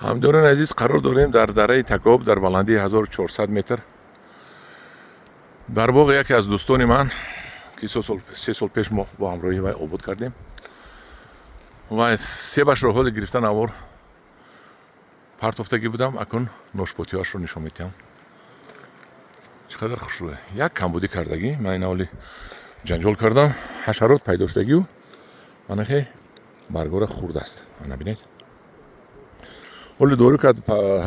Ҳамдиёрони азиз, қарор дорем дар дараи Такоб, дар баландии 1400 метр, дар боғи яке аз дӯстони ман, ки 3 сол пеш мо бо ҳамроҳӣ вай обод кардем ва себашро ҳоли гирифта навор партофтагӣ будам. Акун ношпотиҳоашро нишон медиҳам. Чӣ қадар хушрӯе! Як камбудӣ кардагӣ, ман ина ҳоли ҷанҷол кардам, ҳашарот пайдо шудагиу анахе баргора хурдааст. Ана бинед, ҳоли дору кард,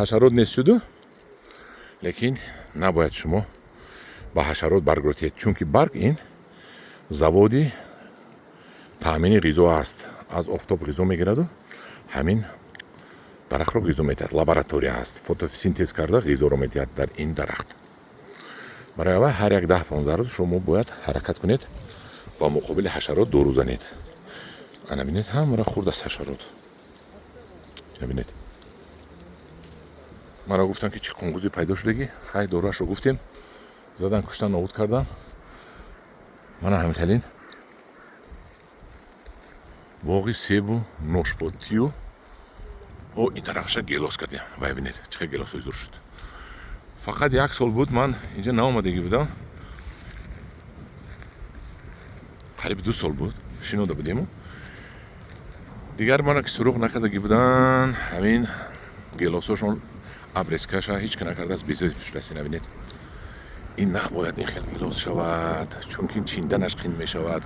ҳашарот нест шуду, лекин набояд шумо ба ҳашарот барг ротиед, чунки барг ин заводи таъмини ғизо аст. Аз офтоб ғизо мегираду ҳамин дарахтро ғизо медиҳад. Лаборатория аст, фотосинтез карда ғизоро медиҳад дар ин дарахт. Барои аввал ҳар як 10-15 рӯз шумо бояд ҳаракат кунед, ба муқобили ҳашарот дору занед. Ана бинед, ҳамаро хурдааст ҳашарот. Бинед, маро гуфтанд, ки чӣ қунгузӣ пайдо шудагӣ. Хай, доруашро гуфтем, задан, куштан, нобуд кардан. Мана ҳамихелин боғи себу ношпотию о ин тарафаша гелос кардем. Вай, бинед, чӣ хел гелосҳои зур шуд. Фақат як сол буд, ман инҷа наомадагӣ будам, қариби 2 сол буд, шинода будему дигар мана ки суруғ накардагӣ будан. Ҳамин гелосҳошон обрезка ша ҳеч ки накардааст, безеб шудааст. Ина бинед, ин набояд ин хел гелос шавад, чунки чинданаш қин мешавад.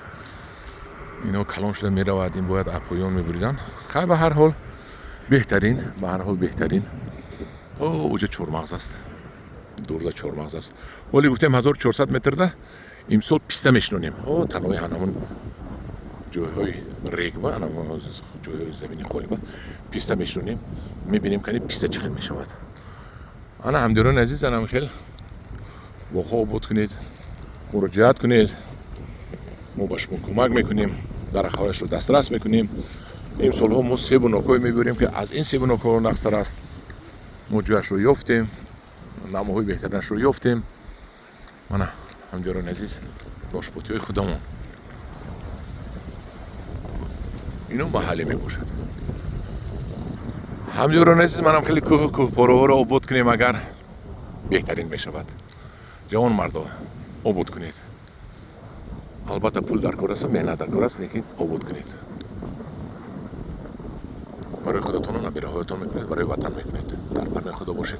Ино калон шуда меравад, ин бояд апоён мебуридан. Хай, ба ҳар ҳол беҳтарин, ба ҳар ҳол беҳтарин. О, уҷа чормағз аст, дурда чормағз аст. Ҳоли гуфтем, 1400 метрда имсол писта мешинонем. О, танои ҳанамун ҷойҳои регба, анамун ҷойҳои замини холиба писта мешинонем. Мебинем, кани писта чӣ хел мешавад. Ана, ҳамдиёрони азиз, анам хел боғҳо обод кунед, муроҷиат кунед, мо ба шумо кӯмак мекунем, дарахтҳояшро дастрас мекунем. Имсолҳо мо себу нокҳое мебиёрем, ки аз ин себу нокҳо нақстар аст. Мо ҷояшро ёфтем, намоҳои беҳтаринашро ёфтем. Мана, ҳамдиёрони азиз, ношпотиҳои худамон, ино маҳаллӣ мебошад. Ҳамдиёрони азиз, манам хеле кӯҳу кӯҳпораҳоро обод кунем агар, беҳтарин мешавад. Ҷавон мардо, обод кунед. Албатта, пул дар кор асту меҳнат дар кор аст, лекин обод кунед, барои худатону набираҳоятон мекунед, барои ватан мекунед. Дар парнои Худо бошед.